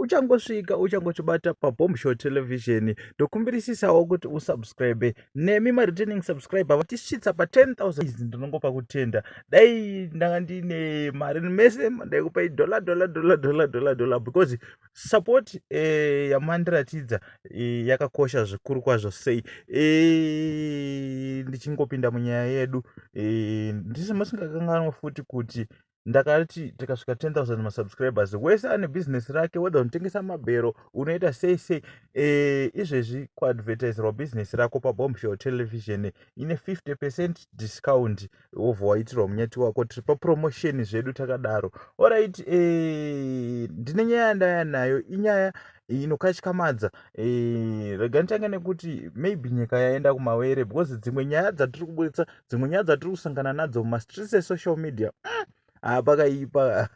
Uchangosvika, uchangotibata paBombshow Television, ndokumbirisisawo kuti usubscribe. Nemi mareturning subscriber vatisvitsa pa10,000, ndinongopa kutenda. Dai ndanga ndine mari, mese ndaikupai dollar, dollar, dollar, dollar, dollar, dollar, because support yamandiratidza yakakosha zvikuru kwazvo. Sei ndichingopinda munyaya yedu, ndisi musingakanganwe futi kuti ndakati tikasvika 10,000 masubscribers, wese ane bhizinesi rake, whether unotengesa mabhero, unoita sei sei, izvezvi kuadvertiserwa bhizinesi rako paBombshow Television ine 50% discount, wobva waitirwa munyati wako. Tiri papromotion zvedu takadaro. Alright, ndine nyaya yandaya nayo, inyaya inokatyamadza. Rega nditange nekuti maybe nyika yaenda kumawere, because dzimwe nyaya dzatiri kuburitsa, dzimwe nyaya dzatiri kusangana nadzo mumastreets esocial media, pakaipa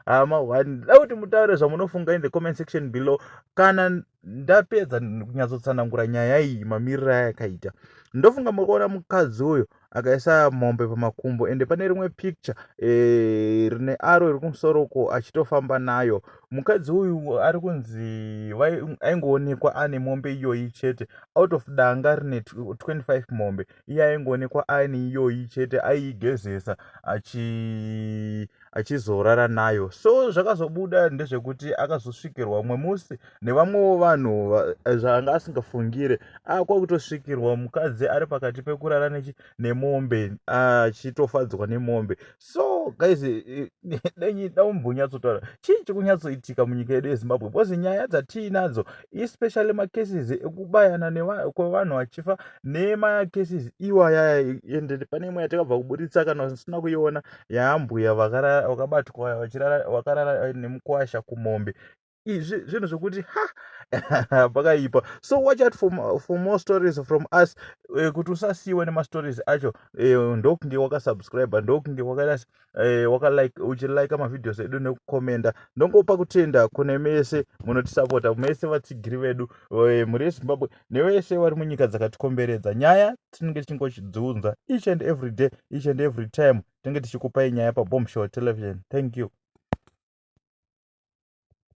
hama one. Da kuti mutaure zvamunofunga in the comment section below kana ndapedza kunyatsotsanangura nyaya iyi mamiriro ayakaita. Ndofunga muri kuona mukadzi uyu akaisa mombe pamakumbo, ende pane rimwe picture rine aro riri kumusoroko achitofamba nayo. Mukadzi uyu ari kunzi aingoonekwa ane mombe iyoyi chete out of danga rine 25 mombe. Iye aingoonekwa aine iyoyi chete, aiigezesa achizorara nayo. So zvakazobuda ndezvekuti akazosvikirwa mumwe musi nevamwewo vanhu zvaanga asingafungire. Kwakutosvikirwa mukadzi ari pakati pekurara nemombe, achitofadzwa nemombe. So guys, denyi daumbonyatsotaura chii chikunyatsoitika munyika yedu yeZimbabwe, because nyaya dzatiinadzo, especially macases ekubayana kwevanhu vachifa nemacases iwaya, ende pane imwe yatakabva kuburitsa, kana usina kuiona, yaambuya vakabatwa vakarara nemukwasha kumombe. Izvi zvinhu zvokuti ha, pakaipa. So watch out for more stories from us. Kuti usasiyiwe nemastories acho, ndokunge wakasubscribe, ndokunge wakaita wakalike, uchilike mavideos edu nekukomenda. Ndongopa kutenda kune mese munotisapota, mese vatsigiri vedu, mhuri yeZimbabwe nevese vari munyika dzakatikomberedza. Nyaya tinenge tichingochidziunza each and every day, each and every time tinenge tichikupai nyaya paBombshow Television. Thank you.